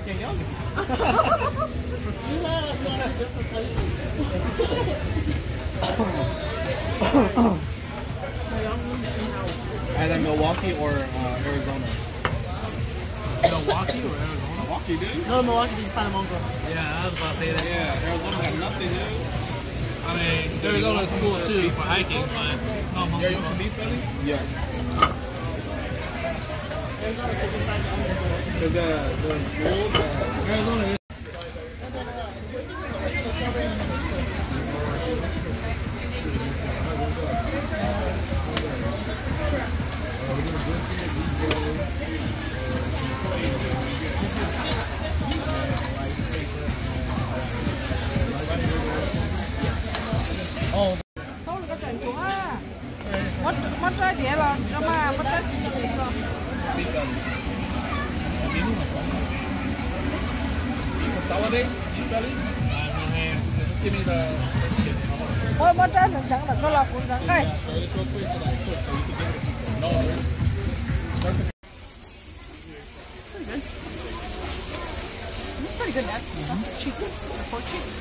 Either Milwaukee or uh, Arizona. Milwaukee or Arizona? Milwaukee, dude. No, Milwaukee, you can find a Mongo. Yeah, I was about to say that. Yeah, Arizona got nothing, dude. I mean, Arizona's cool too for hiking, but not Mongo. Yeah, you want some beef belly? Yeah. Is that the gold? Arizona. Muab rab diav los rau mas, muab rab diav los. Muab, muab rab ntxeev ntxeev ntawm koj los kuv ntxeev nqaij. Pretty good, man. Chicken, pork chicken.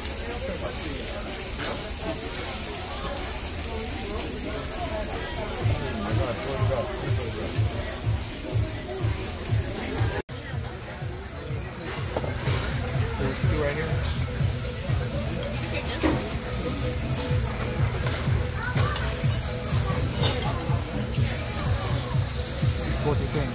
There's two right here. What do you think?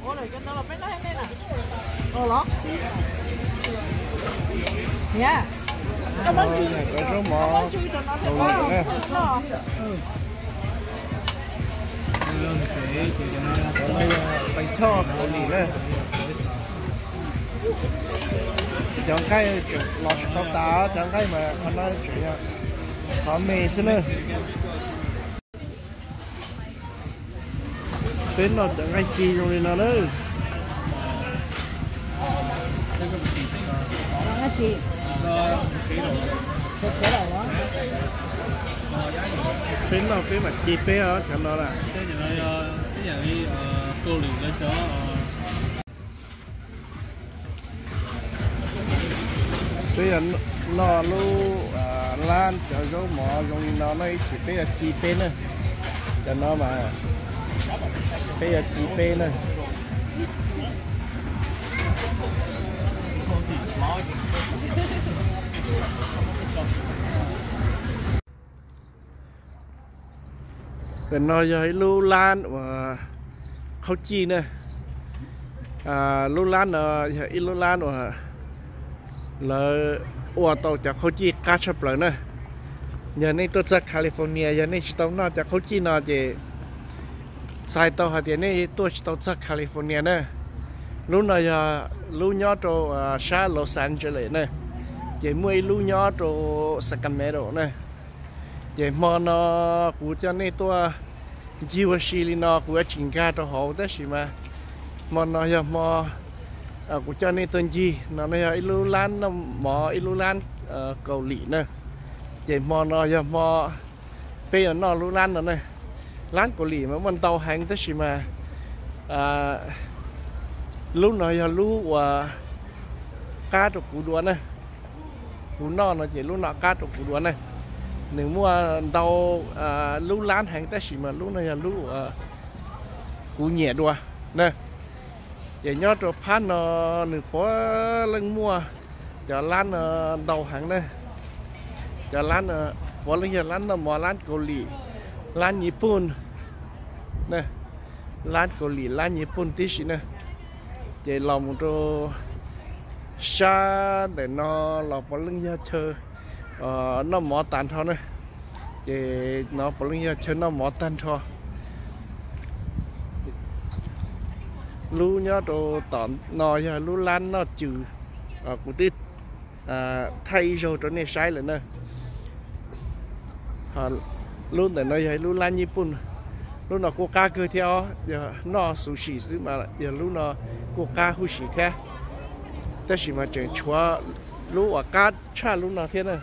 Ua lawm cov ntawd los peb noj thiab nej na. Los? Niam, koj muab ntsis, koj muab ntsis cov no thiab koj noj. Cov no yog pais choj Kaus Lim na. Cov nqaij tseem los tsis tau tas, cov nqaij mas qhov no tseem yog qhov me xwb na. Peb noj cov nqaij ci zoo li no na. Peb noj peb mam ci peb os cov no na. Peb noj lub lab cov zaub mov zoo li no no ib chim peb yuav ci peb na. Cov no mas peb yuav ci peb na. Ntawm no yog ib lub lab uas qhaub cij na. Lub lab no yog ib lub lab uas lawv ua tau cov qhaub cij qab tshaj plaws na. Yog nej tuaj txog California, yog nej tsis tau noj cov qhaub cij no ces txhais tau hais tias nej tuaj tsis tau txog California na. Lub no yog lub nyob rau sab Los Angeles na, ces muaj ib lub nyob rau Sacramento na. Ces hmo no kuv coj nej tuaj ncig ua si li no kuv yuav tsis nkag rau hauv tab sis mas hmo no yog hmo kuv coj nej tuaj ncig no, no yog ib lub lab noj mov, ib lub lab Kaus Lim na. Ces hmo no yog hmo peb yuav noj lub lab no na. Lab Kaus Lim mas muaj ntau heev tab sis mas lub no yog lub uas qab rau kuv dua na. Kuv noj no ces lub no qab rau kuv dua na. Nws muaj ntau lub lab heev tab sis mas lub no yog lub uas kuv nyiam dua na. Ces nyob rau phab no nws puav leej muaj cov lab no ntau heev na. Cov lab no puav leej yog lab noj mov, lab Kaus Lim, lab Nyij Pooj, lab Kaus Lim, lab Nyij Pooj tib si na. Ces los mus rau sab ntawm no los puav leej yog chaw noj mov tag nrho na. Ces no puav leej yog chaw noj mov tag nrho. Lub nyob rau tom no yog lub lab noj cws, kuv twb thaij ib zaug rau nej saib lawm na. Lub ntawm no yog ib lub lab nyij puj, lub no kuj qab kawg thiab os, yog noj sushi xwb mas yog lub no kuj qab huv si thiab. Tab sis mas tseem tshuav lub uas qab tshaj lub no thiab na.